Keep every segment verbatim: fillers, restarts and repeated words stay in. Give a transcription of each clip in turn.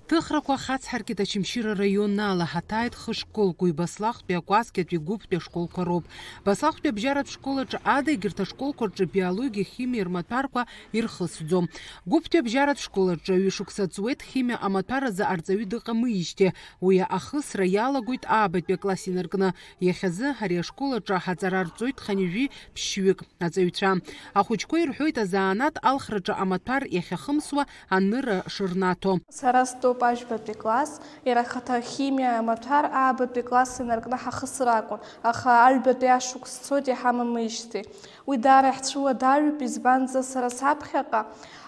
Ҭыхрақәа хацҳаркит Очамчыра раион ала, ҳаҭааит хышколк, уи Баслахәтәи, Акәасқьатәи, Гәыԥтәи ашколқәа роуп. Баслахәтәи абжьаратә школ аҿы ада егьырҭ ашколқәа рҿы биологиа, химиа рмаҭәарқәа ирхысӡом. Гәыԥтәи абжьаратә школ аҿы ҩышықәса ҵуеит химиа амаҭәар азы арҵаҩы дыҟамижьҭеи. Уи ахысра иалагоит аабатәи акласс инаркны. Иахьазы ари ашкол аҿы аҵара рҵоит хынҩажәи ԥшьҩык аҵаҩцәа. Ахәыҷқәа ирҳәоит азанааҭ алхраҿы амаҭәар иахьахымсуа аныра шырнаҭо. Сара стәоуп ажәбатәи класс, иара ахаҭа ахимиа амаҭәар аабатәи класс инаркны ҳахысыр акәын, аха аҩбатәи ашықәс цоит иҳамамижьҭеи. Уи даара иаҳцәыуадаҩуп, избанзар, сара саԥхьаҟа,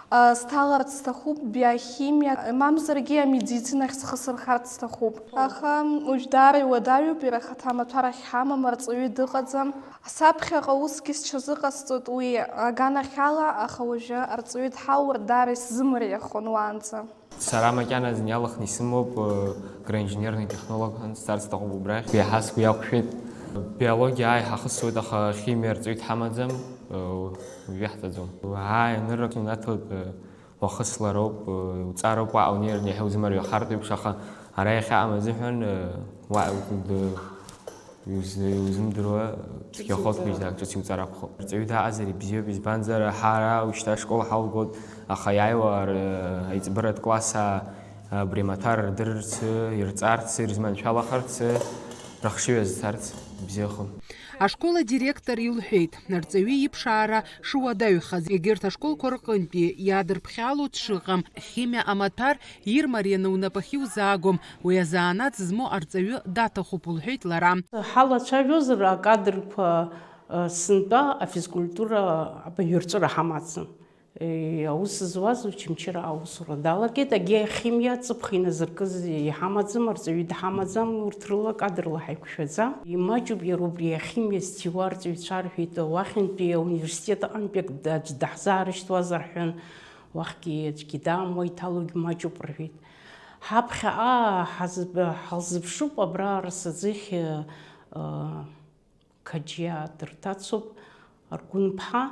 а, сҭаларц сҭахуп биохимиа, мамзаргьы амедицинахь схы сырхарц сҭахуп. Аха уажә даара иуадаҩуп, иара ахаҭа амаҭәар ахьҳамам, арҵаҩы дыҟаӡам. Саԥхьаҟа усгьы сҽазыҟасҵоит уи аганахьала, аха уажәы арҵаҩы дҳаур даара исзымариахон уаанӡа. Сара макьаназы иалахны исымоуп, э, агроинженерный технологан сцарц сҭахуп убрахь. Еиҳа сгәы иақәшәеит. Биологиа ааи ҳахысуеит, аха химиа арҵаҩы дҳамаӡам, э, уажәы иаҳҵаӡом. Ааи, анырра унаҭоит, э, уахысла роуп, э, уҵароуп, уаҟа унеираны иаҳа узымариахартә еиԥш, аха ара иахьаҟам азыҳәан, э, уаҟа д-, Иуз-, иузымдыруа цәгьахоит, ҿыц иуҵар быжьӡак, акәхап. Ҿыц иуҵар акәхап. Арҵаҩы дааҟазар ибзиоуп, избанзар, ҳара уажәшьҭа ашкол ҳалгоит, аха иааиуа ар-, аиҵбыратә класс а-, абри амаҭәар рдырырц, ирҵарц, ирызманшәалахарц, рыхшыҩ азцарц бзиахоит. Ашкол адиректор илҳәеит, арҵаҩы иԥшаара шуадаҩхаз, егьырҭ ашколқәа рҟынтәи иадырԥхьало дшыҟам, химиа амаҭәар ирмарианы унапахь иузаагом, уи азанааҭ змоу арҵаҩы даҭахуп, лҳәеит лара. Ҳалацәажәозар, акадрқәа, э, сынтәа афизкультура абаҩрҵәыра ҳамаӡам. Э, аус зуаз Очамчыра аусура далагеит, егьи ахимиа ҵыԥх иназыркыз иҳамаӡам, арҵаҩы дҳамаӡам, урҭ рыла кадрла ҳаиқәшәаӡам. Имаҷуп иара убри ахимиа зҭиуа арҵаҩцәа, рҳәеит, уахьынтәи ауниверситет аҟынтәи аӡә даҳзаарышьҭуазар ҳҳәан, уахьгьы аӡәгьы даамуа иҭалогь маҷуп рҳәеит. Ҳаԥхьаҟа ҳазыб-, ҳалзыԥшуп абра арс аӡыхь, э, Қаџьиа дырҭацоуп, Аргәынԥҳа,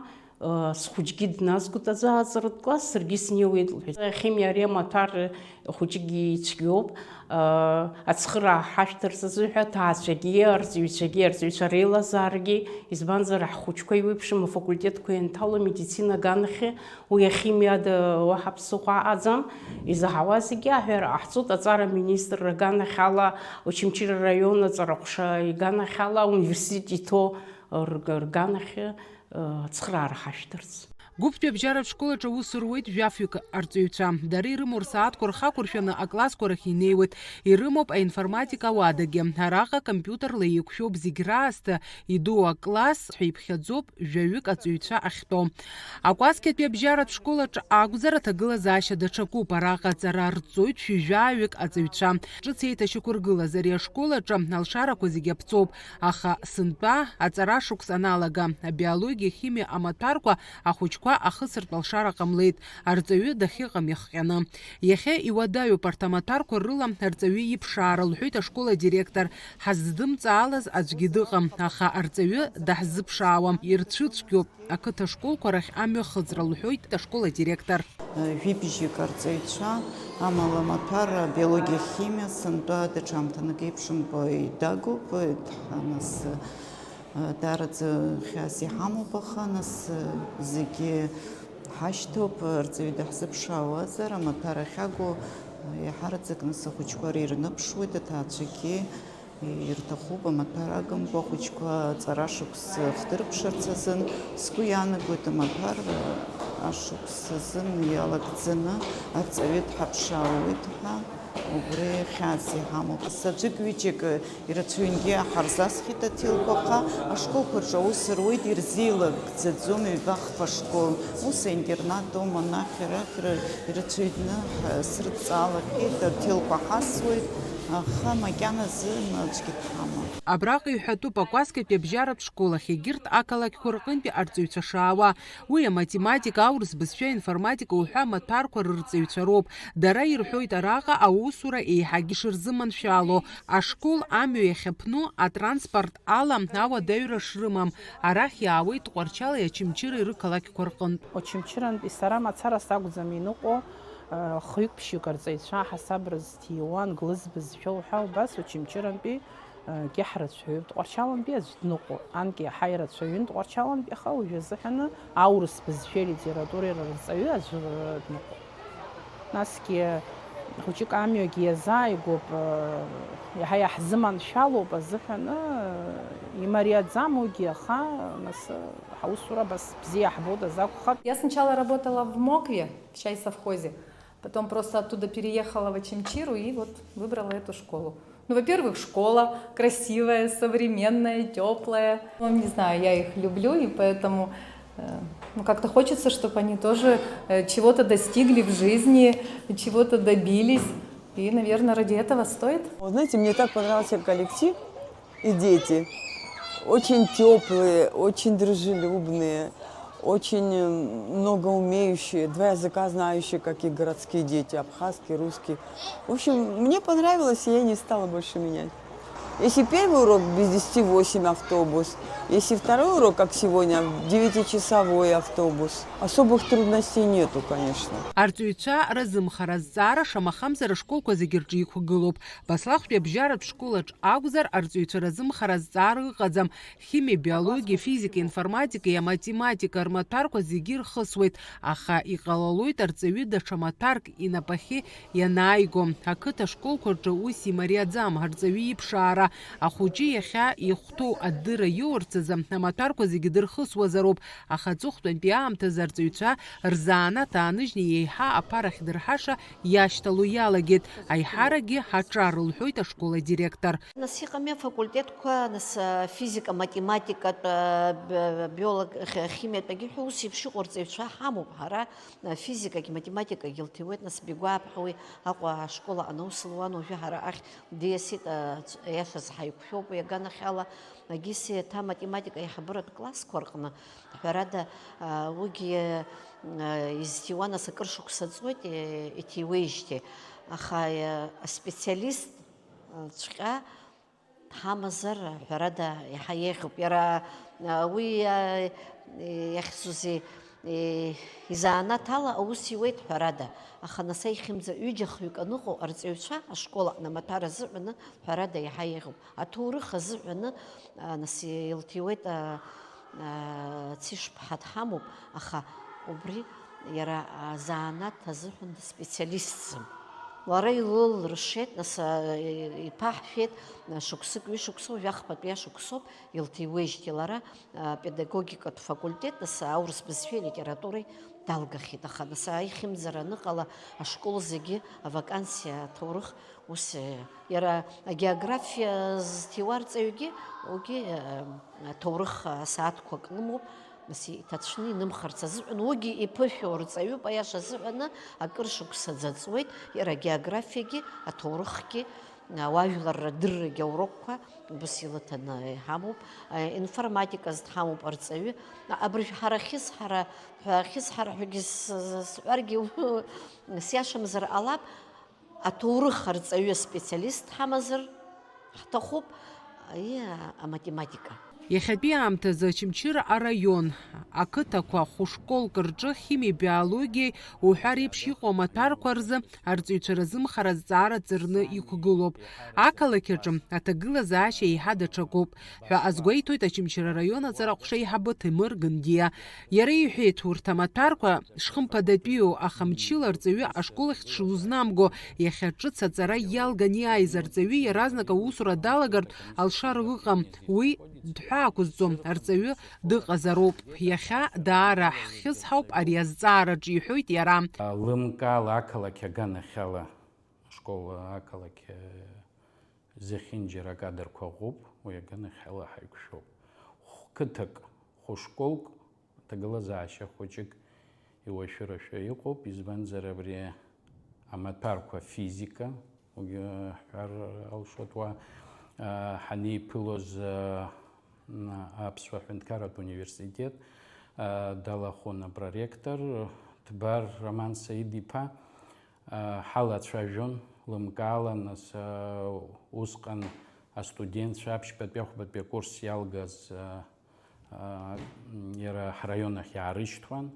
э, схәыҷгьы дназгоит азааӡаратә класс, саргьы снеиуеит, лҳәеит. Ахимиа ари амаҭәар хәыҷыкгьы ицәгьоуп, э, ацхыраа ҳашәҭарц азыҳәа, аҭаацәагьы, арҵаҩцәагьы, арҵаҩцәа реилазаарагьы, избанзар, ҳхәыҷқәа еиуеиԥшым афакультетқәа ианҭало, амедицина аганахьы, уи ахимиа ада уаҳа ԥсыхәа аҟаӡам. Изаҳауа зегьы аҳәара ҟаҳҵоит аҵара аминистрра аганахьала, Очамчыра араион аҵара ҟәша иганахьала, ауниверситет иҭоу рг-, рганахьы, э, ацхыраара ҳашәҭарц. Гәыԥтәи абжьаратә школ аҿы аус руеит жәафҩык арҵаҩцәа. Дара ирымоу рсааҭқәа рхақәыршәаны аклассқәа рахь инеиуеит. Ирымоуп аинформатика ауадагьы. Араҟа компиутерла еиқәшәоуп зегь раасҭа, идуу акласс ҳәа иԥхьаӡоуп, жәаҩык аҵаҩцәа ахьтәоу. Акәасқьатәи абжьаратә школ аҿы акәзар, аҭагылазаашьа даҽакуп. Араҟа аҵара рҵоит шәи жәаҩык аҵаҩцәа. Ҿыц еиҭашьақәыргылаз ари ашкол аҿы алшарақәа зегьы аԥҵоуп, аха сынтәа аҵара шықәс аналага, абиологиа, ахимиа амаҭәарқәа ахәыҷқәа ахысыртә алшара ҟамлеит, арҵаҩы дахьыҟам иахҟьаны. Иахьа иуадаҩуп арҭ амаҭәарқәа рыла арҵаҩы иԥшаара, лҳәеит ашкол адиректор. Ҳаззымҵаалаз аӡәгьы дыҟам, аха арҵаҩы даҳзыԥшаауам, ирцәыцәгьоуп. Ақыҭа школқәа рахь амҩа хыҵра, лҳәоит ашкол адиректор. Жәибжьык арҵаҩцәа, амала амаҭәар, абиологиа, ахимиа, сынтәа даҽа аамҭанык еиԥшымкәа идагуп, нас, даараӡа хьаас иҳамоуп, аха, нас, зегьы ҳашьҭоуп, арҵаҩы даҳзыԥшаауазар, амаҭәар ахьагу, иаҳараӡак, нас, ахәыҷқәа ирныԥшуеит, аҭаацәагьы ирҭахуп амаҭәар агымкәа ахәыҷқәа аҵара шықәс хдырԥшырц азын. Сгәы иаанагоит, амаҭәар ашықәс азын иалагӡаны арҵаҩы дҳаԥшаауеит ҳәа, убри хьаас иҳамоуп. Аӡәык-ҩыџьак ирацәаҩнгьы ҳарзасхьеит аҭелқәа, аха ашколқәа рҿы аус руеит, ирзеилак ӡаӡом ҩба-хԥа школ. Ус аинтернат аума, анахь-арахь ра-, ирацәаҩны ҳсрыдҵаалахьеит, аҭелқәа ҳасуеит, аха макьаназы аӡәгьы дҳамам. Абраҟа иҳәатәуп акәасқьатәи абжьаратә школ ахь егьырҭ ақалақьқәа рҟынтәи арҵаҩцәа шаауа. Уи аматематика, аурыс бызшәа, информатика уҳәа амаҭәарқәа рырҵаҩцәа роуп. Дара ирҳәоит араҟа аусура еиҳагьы шырзыманшәало. Ашкол амҩа иахьаԥну атранспорт ала ауадаҩра шрымам, арахь иаауеит Тҟәарчали Очамчыреи рықалақьқәа рҟынтә. Очамчырантәи сара мацара сакәӡам иныҟәо, Хҩык-ԥшьҩык арҵаҩцәа аҳасабра зҭиуан, Глыз бызшәа уҳәа, убас Очамчырантәи, егьи ҳрацәаҩын, Тҟәарчалантәи аӡә дныҟәон, анкьа иаҳа ирацәаҩын Тҟәарчалантәи, аха уажәы азыҳәаны аурыс бызшәеи алитературеи рырҵаҩы аӡәы дныҟәон. Насгьы хәыҷык амҩагьы иазааигәоуп, иаҳа иаҳзыманшәалоуп азыҳәаны, имариаӡам уигьы, аха нас ҳаусура абас бзиа иаҳбоит азакәхап. Я сначала работала в Мокве, в чайсовхозе, потом просто оттуда переехала в Очамчиру и вот выбрала эту школу. Ну, во-первых, школа красивая, современная, теплая. Ну, не знаю, я их люблю, и поэтому, э, ну, как-то хочется, чтобы они тоже, э, чего-то достигли в жизни, чего-то добились. И, наверное, ради этого стоит. Вот знаете, мне так понравился коллектив и дети. Очень теплые, очень дружелюбные, очень, э, много умеющие, два языка знающие, как и городские дети, абхазский, русский. В общем, мне понравилось, и я не стала больше менять. Если первый урок без десяти восемь автобус, если второй урок, как сегодня, девятичасовой автобус, особых трудностей нету, конечно. Арҵаҩцәа разымхара азҵаара шамахамзар ашколқәа зегьы рҿы иқәгылоуп. Баслахәтәи абжьаратә школаҿ акәзар, арҵаҩцәа разымхара азҵаара ыҟаӡам. Химиа, биологиа, физика, информатика, иаматематика рмаҭәарқәа зегьы ирхысуеит, аха иҟалалоит арҵаҩы даҽа маҭәарк инапахьы ианааиго. Ақыҭа школқәа рҿы ус имариаӡам арҵаҩы иԥшаара. Ахәыҷы иахьа ихәҭоу адырра иоурц азы амаҭәарқәа зегьы дырхысуазароуп, аха аҵыхәтәантәи аамҭазы арҵаҩцәа рзанааҭ ааныжьны еиҳа аԥара ахьдырҳаша иашьҭало иалагеит. Аиҳаракгьы ҳаҿар, лҳәоит ашкол адиректор. Нас иҟами афакультетқәа, нас, а, физика, математикатә, а, б-, биолог-, х-, химиатәагьы ҳәа ус еиԥш иҟоу арҵаҩцәа ҳамоуп ҳара, а, физикагьы, математикагьы илҭиуеит, нас Бигәааԥҳа уи Аҟәа ашкол аҟны аус луан, уажәы ҳара ахь диасит, а, ц-, иашаз ҳаиқәшәоуп уи аганахьала, Агиси еиҭа математика аиҳабыратә классқәа рҟны, ҳәарада, а, уигьы, а, изҭиуа нас акыр шықәса ҵуеит, е-, иҭиуеижьҭеи, аха, а, аспециалист, а, цәҟьа ҳамазар, ҳәарада, иаҳа еиӷьуп. Иара, а, уи, а, иахьӡузеи, е, изанааҭ ала аус иуеит, ҳәарада. Аха нас аихьымӡа ҩыџьа-хҩык аныҟоу арҵаҩцәа ашкол аҟны амаҭәар азыҳәаны, ҳәарада, иаҳа еиӷьуп. Аҭоурых азыҳәаны, а, нас илҭиуеит, а, а, Цишԥҳа дҳамоуп, аха убри иара, а, занааҭ азыҳәан дспециалистӡам. Лара илылыршеит, нас, а, иԥаҳшәеит, а, шықәсык, ҩышықәса, уажә ахԥатәи ашықәсоуп илҭиуеижьҭеи лара, а, педагогикатә факультет, нас аурыс бызшәеи литературеи далгахьеит. Аха нас аихьымӡара аныҟала, ашкол зегьы авакансиа аҭоурых ус, э, иара агеографиа зҭиуа арҵаҩгьы, уигьы, э, аҭоурых асааҭқәак лымоуп, нас иҭацәны инымхарц азыҳәан, уигьы иԥышәоу рҵаҩуп, аиаша азыҳәаны, акыр шықәса ӡаҵуеит, иара агеографиагьы, аҭоурыхгьы, ауаажәларра дыррагьы аурокқәа убас илыҭаны иҳамоуп, э, информатика азы дҳамоуп арҵаҩы, абыржә ҳара ахьысҳара ҳәа, ахьысҳара ҳәагьы с-, с-, сҳәаргьы сиашамзар ҟалап, аҭоурых арҵаҩы аспециалист ҳамазар ҳҭахуп, и, аматематика. Иахьатәи аамҭазы Очамчыра араион ақыҭақәа хәышколк рҿы химиеи биологиеи уҳәа реиԥш иҟоу амаҭәарқәа рзы арҵаҩцәа разымхара азҵаара ҵарны иқәгылоуп. Ақалақь аҿы аҭагылазаашьа еиҳа даҽакуп ҳәа азгәеиҭоит Очамчыра араион аҵара ҟәша еиҳабы Ҭемыр Гындиа. Иара иҳәеит, урҭ амаҭәарқәа шхымԥадатәиу, аха мчыла арҵаҩы ашкол ахь дшылзнамго, иахьа ҿыц аҵара иалган иааиз арҵаҩы иаразнак аусура далагартә алшара ыҟам. Уи дҳәаақәызҵом, арҵаҩы дыҟазароуп. Иахьа даара ҳхьысҳауп ари азҵаараҿ, иҳәоит иара. Лымкаала ақалақь аганахьала, ашкол ақалақь зехьынџьара акадрқәа ӷәӷәоуп, уи аганахьала ҳаиқәшәоуп. Хә-, қыҭак, хәышколк, ҭагылазаашьа хәыҷык иуашәырашәа иҟоуп, избанзар, абри амаҭәарқәа, физика, уигьы ҳҳәар алшоит, уа, а, ҳанеиԥылоз, а, м, Аԥсуа Ҳәынҭқарратә университет, а, далахәын апроректор, Ҭбар Роман Саид-иԥа, а, ҳалацәажәон, лымкаала, нас, а, усҟан астудентцәа аԥшьбатәи ахәбатәи акурс иалгаз, а, а, иара ҳраион ахь иаарышьҭуан.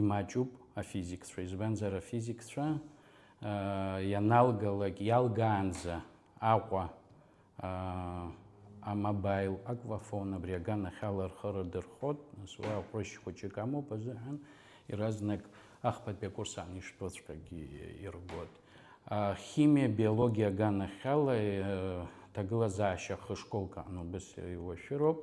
имаҷуп афизикцәа, избанзар афизикцәа, аа, ианалгалак, иалгаанӡа Аҟәа, аа, амобаил аквафон абри аганахьала рхы рыдырхот, нас уа ҟәрышь хәыҷык амоуп азыҳәан, иаразнак ахԥатәи акурс аан иштәоуҵәҟьагьы иргот. Ахимиа, биологиа аганахьала, э, ҭагылазаашьа хышколк аан убыс иуашәыроуп.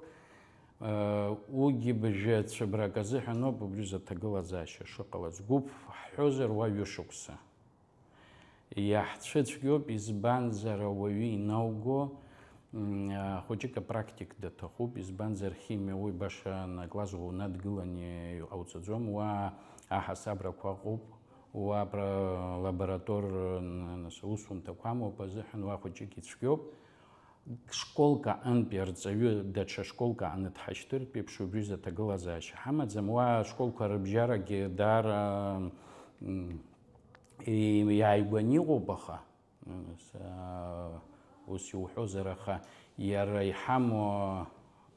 Э, уигьы быжәҩа цәыбрак азыҳәан ауп убри аҭагылазаашьа шыҟалаз. Гәыԥ ҳҳәозар, уа ҩышықәса. Иаҳцәыцәгьоуп, избанзар, ауаҩы инауго, м, а, хәыҷык апрактик даҭахуп, избанзар, химиа уи баша накласс унадгыланы иҟауҵаӡом, уа аҳасабрақәа ыҟоуп, уа апра-, лаборатор, н-, нас, усумҭақәа амоуп азыҳәан уа хәыҷык ицәгьоуп. Школк аҟынтәи арҵаҩы даҽа школк аҟны дҳашьҭыртә еиԥш убри изы аҭагылазаашьа ҳамаӡам. Уа ашколқәа рыбжьарагьы даара, м, и-, иааигәаны иҟоуп, аха, м, с-, а, ус иуҳәозар, аха иара иҳамоу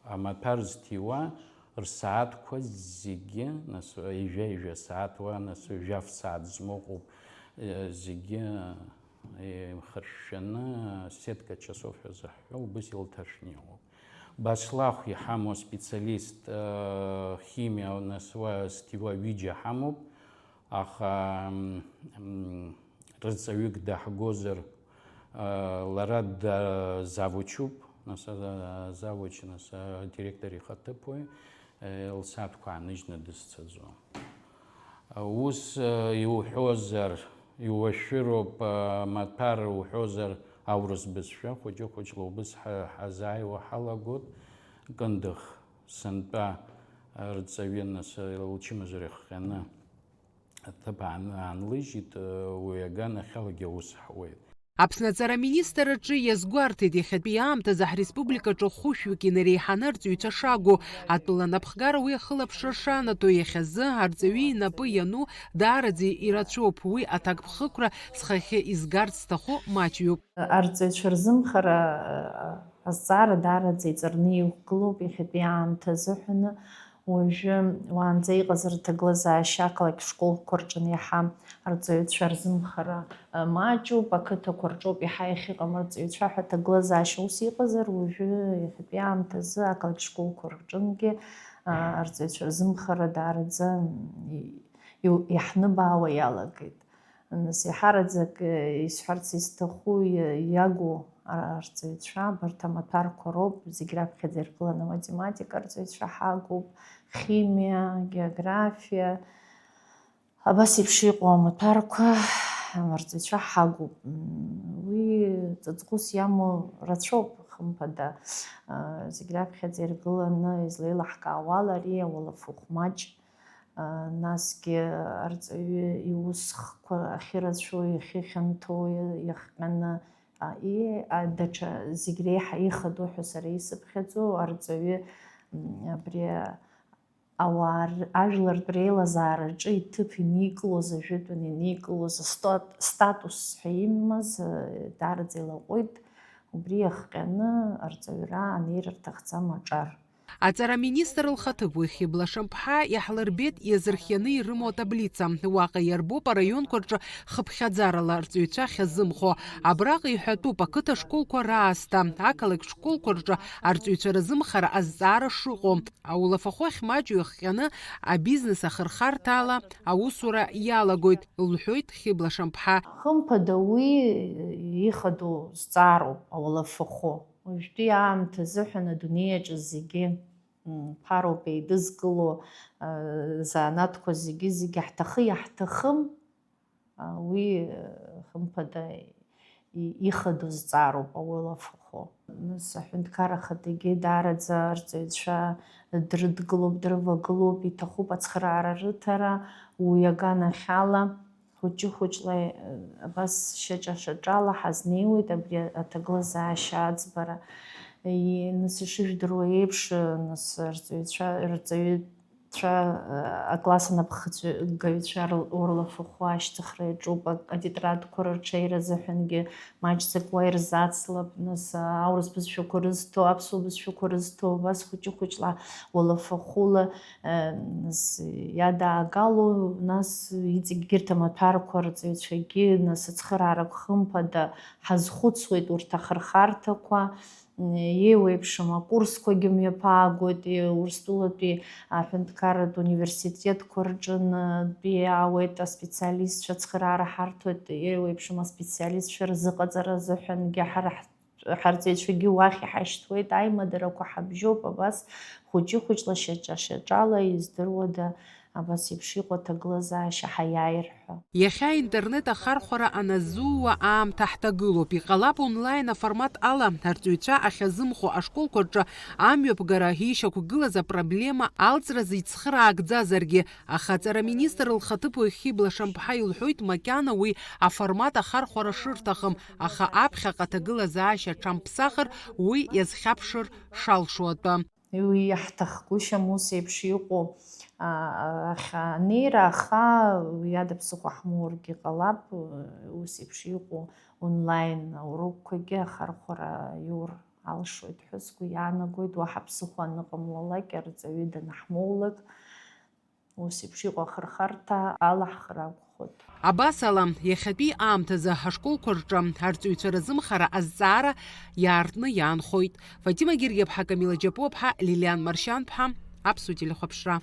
амаҭәар зҭиуа рсааҭқәа зегьы, нас, ҩажәа-ҩажәа сааҭ уа, нас, жәаф сааҭ змоу ыҟоуп, э, зегьы еихыршәшәаны, сетка часов ҳәа зыҳәҳәо, убыс илҭаршәны иҟоуп. Баслахә иҳамоу специалист, э, химиа, нас, уа зҭиуа ҩыџьа ҳамоуп, аха, м, м, рҵаҩык даҳгозар, э, лара да-, завучуп, нас, э, завуч, нас, э, директор ихаҭыԥуаҩ, э, лсааҭқәа ааныжьны дызцаӡом. Ус, э, иуҳәозар, иуашәыроуп, э, маҭәар уҳәозар, аурыс бызшәа, хәыҷы-хәыҷла убыс ҳа-, ҳазааиуа ҳалагоит, Кындыӷ сынтәа, э, рҵаҩы, нас, э, лчымазара ихҟьаны аҭыԥ аан-, аанлыжьит, э, уи аганахьалагьы аус ҳуеит. Аԥсны аҵара аминистрраҿы иазгәарҭеит, иахьатәи аамҭазы ҳреспубликаҿы хәышәҩык инареиҳаны арҵаҩцәа шагу. Атәыла анапхгара уи ахылаԥшра шанаҭо, иахьазы арҵаҩы инапы иану даараӡа ирацәоуп. Уи аҭакԥхықәра схахьы изгарц сҭаху маҷҩуп. Арҵаҩцәа рзымхара, а, азҵаара даараӡа иҵарны иқәгылоуп иахьатәи аамҭа азыҳәаны. Уажәы уаанӡа иҟаз рҭагылазаашьа ақалақь школқәа рҿы иаҳа арҵаҩцәа рзымхара, а, маҷуп, ақыҭақәа рҿоуп иаҳа иахьыҟам арҵаҩцәа ҳәа аҭагылазаашьа ус иҟазар, уажәы иахьатәи аамҭазы ақалақь школқәа рҿынгьы, а, арҵаҩцәа рзымхара даараӡа, м, и-, иу-, иаҳныбаауа иалагеит. Нас, еиҳараӡак, э, исҳәарц исҭаху, иа-, иагу ар-, арҵаҩцәа, абарҭ амаҭәарқәа роуп, зегь раԥхьаӡа иргыланы аматематика арҵаҩцәа ҳагуп, химиа, географиа, абас еиԥш иҟоу амаҭәарқәа, ам, арҵаҩцәа ҳагуп. М, уи ҵаҵӷәыс иамоу рацәоуп, хымԥада. А, зегь раԥхьаӡа иргыланы излеилаҳкаауала, ари ауалафахә маҷ, а, насгьы арҵаҩы иусхқәа ахьырацәоу, иахьыхьанҭоу иахҟьаны, а, и-, а, даҽа зегь реиҳа ихадоу ҳәа сара исыԥхьаӡоу арҵаҩы, м, абри ауаа р-, ажәлартә реилазаараҿы иҭыԥ иникылоз, ажәытәан иникылоз астат-, статус ҳәа имаз, а, даараӡа илаҟәит. Убри иахҟьаны арҵаҩра анеира рҭахӡам аҿар. Аҵара аминистр лхаҭыԥуаҩ Хьыбла Шамԥҳа иаҳлырбеит иазырхианы ирымоу атаблица. Уаҟа иарбоуп араионқәа рҿы хыԥхьаӡарала арҵаҩцәа ахьазымхо. Абраҟа иҳәатәуп ақыҭа школқәа раасҭа, ақалақь школқәа рҿы арҵаҩцәа рзымхара азҵаара шыҟоу. Аулафахәы ахьмаҷу иахҟьаны абизнес ахырхарҭала аусура иалагоит, лҳәоит Хьыбла Шамԥҳа. Хымԥада, уи ихадоу зҵаароуп ауалафахәы. Уажәтәи аамҭа азыҳәан адунеи аҿы зегьы, м, ԥароуп еидызкыло, а, занааҭқәа зегьы, зегьы ҳҭахы иаҳҭахым, а, уи, а, хымԥада, и-, ихадоу зҵаароуп ауалафахәы. Нас аҳәынҭқар ахаҭагьы даараӡа арҵаҩцәа дрыдгылоуп, дрывагылоуп, иҭахуп ацхыраара рыҭара, уи аганахьала. Хәыҷы-хәыҷла, э, абас шьаҿа-шьаҿала ҳазнеиуеит абри аҭагылазаашьа аӡбара. И-, нас ишыжәдыруа еиԥш, э, нас рҵаҩцәа, рҵаҩы Цәа, э, акласс анапхгаҩцәа рлафахәы ашьҭыхра иаҿуп, атетрадқәа рырҽеира азыҳәангьы маҷӡак уа ирзацлап, нас, э, аурыс бызшәақәа рызҭо, аԥсуа бызшәақәа рызҭо, убас хәыҷы-хәыҷла уалафахәыла, э, нас иадаагало, нас иҵегьгьы егьырҭ амаҭәарқәа рҵаҩцәагьы, нас ацхыраарақә хымԥада ҳазхәыцуеит урҭ ахырхарҭақәа. Еиуеиԥшым акурсқәагьы мҩаԥаагоит, е, Урыстәылатәи аҳәынҭқарратә университетқәа рҿынтәи иаауеит аспециалистцәа, ацхыраара ҳарҭоит, еиуеиԥшым аспециалистцәа рзыҟаҵара азыҳәангьы ҳара ҳ-, ҳарҵаҩцәагьы уахь иҳашьҭуеит, аимадарақәа ҳабжьоуп, абас хәыҷы-хәыҷла, шьаҿа-шьаҿала, издыруада, абас еиԥш иҟоу аҭагылазаашьа ҳаиааир ҳәа. Иахьа аинтернет ахархәара аназууа аамҭа ҳҭагылоуп. Иҟалап онлайн аформат ала арҵаҩцәа ахьазымхо ашколқәа рҿы амҩаԥгара ишьақәгылаз апроблема алҵразы ицхыраагӡазаргьы, аха аҵара аминистр лхаҭыԥуаҩ Хьыбла Шамԥҳа илҳәоит макьана уи аформат ахархәара шырҭахым, аха аԥхьаҟа аҭагылазаашьа аҽамԥсахыр уи иазхьаԥшыр шалшо атәы. Уи иаҳҭахгәышьам ус еиԥш иҟоу, а, ахь анеира, аха уи ада ԥсыхәа ҳмоургьы ҟалап, ус еиԥш иҟоу онлайн аурокқәагьы ахархәара иур алшоит ҳәа сгәы иаанагоит, уаҳа ԥсыхәа аныҟамлалак, арҵаҩы данаҳмоулак, ус еиԥш иҟоу ахырхарҭа алаҳхыр акәхоит. Абас ала, иахьатәи аамҭазы ҳашколқәа рҿы арҵаҩцәа разымхара азҵаара иаартны иаанхоит. Фатима Гергиаԥҳа, Камила Џьапуаԥҳа, Лилиан Маршьанԥҳа, Аԥсуа телехәаԥшра.